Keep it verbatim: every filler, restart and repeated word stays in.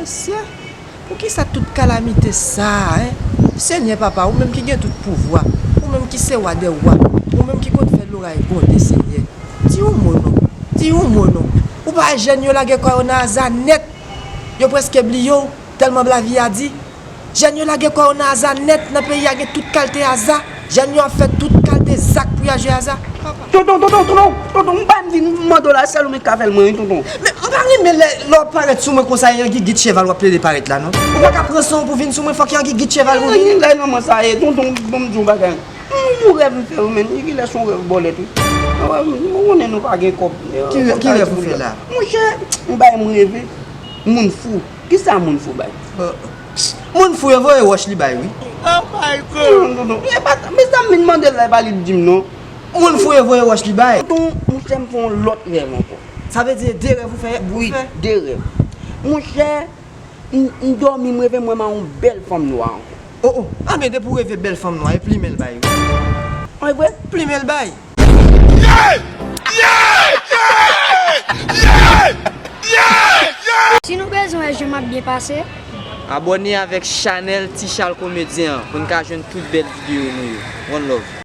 Mesye, poukisa tout kalamite sa a, en? Senyè Papa, ou menm ki gen tout pouvwa, ou menm ki se Wa dè wa, ou menm ki konn fè loray gwonde, Senyè, di yon mo non, di yon mo non. Ou pa wè jèn yo lage kò yo nan aza nèt, yo prèske bliye w, tèlman lavi a di. Jèn yo lage kò yo nan aza nèt, nan peyi a gen tout kalte aza. Jèn yo ap fè tout kalte zak pou y al jwe aza. Papa. Tonton, tonton, tonton, tonton, m pa m vin mande w la, sèl ou menm k ka fè l mwen, wi, tonton. Men m pa renmen lè, lè w ap parèt sou mwen konsa, e an gigit cheval w ap plede parèt la, non. Ou pa ka pran san w pou vin sou mwen, fòk e an gigit cheval pou vini. Lè nan mwen sa ye, tonton, bon, m di w bagay. M, yon rèv m fè wi, men, e kilè se yon rèv bòlèt, wi. Mwen konnen nou pa gen kòb. Ki rè-, ki rèv ou fè la? Monchè, yon bagay m reve. Moun fou. Kisa moun fou bay? Moun fou yo voye wòch li bay, wi. Oh my God! Non, non, non. E pa, men sa m vin mande l la, e pa li k di m non. Moun fou yo voye wòch li bay. Tonton, monchè, m fè yon lòt rèv ankò. Sa vle di de rèv ou fè, ou fè? Wi, de rèv. Monchè, m, m dòmi, m reve m wè m a yon bèl fanm nwa ankò. Oh, oh. A, men depi w reve bèl fanm nwa, e plimen l bay, wi. An, e vre? Plimen l bay. Si nou bezwen wè jan m ap byen pase, abòne avèk chanèl Tichal Komedyen an pou n ka jwenn tout bèl videyo nou yo. One love.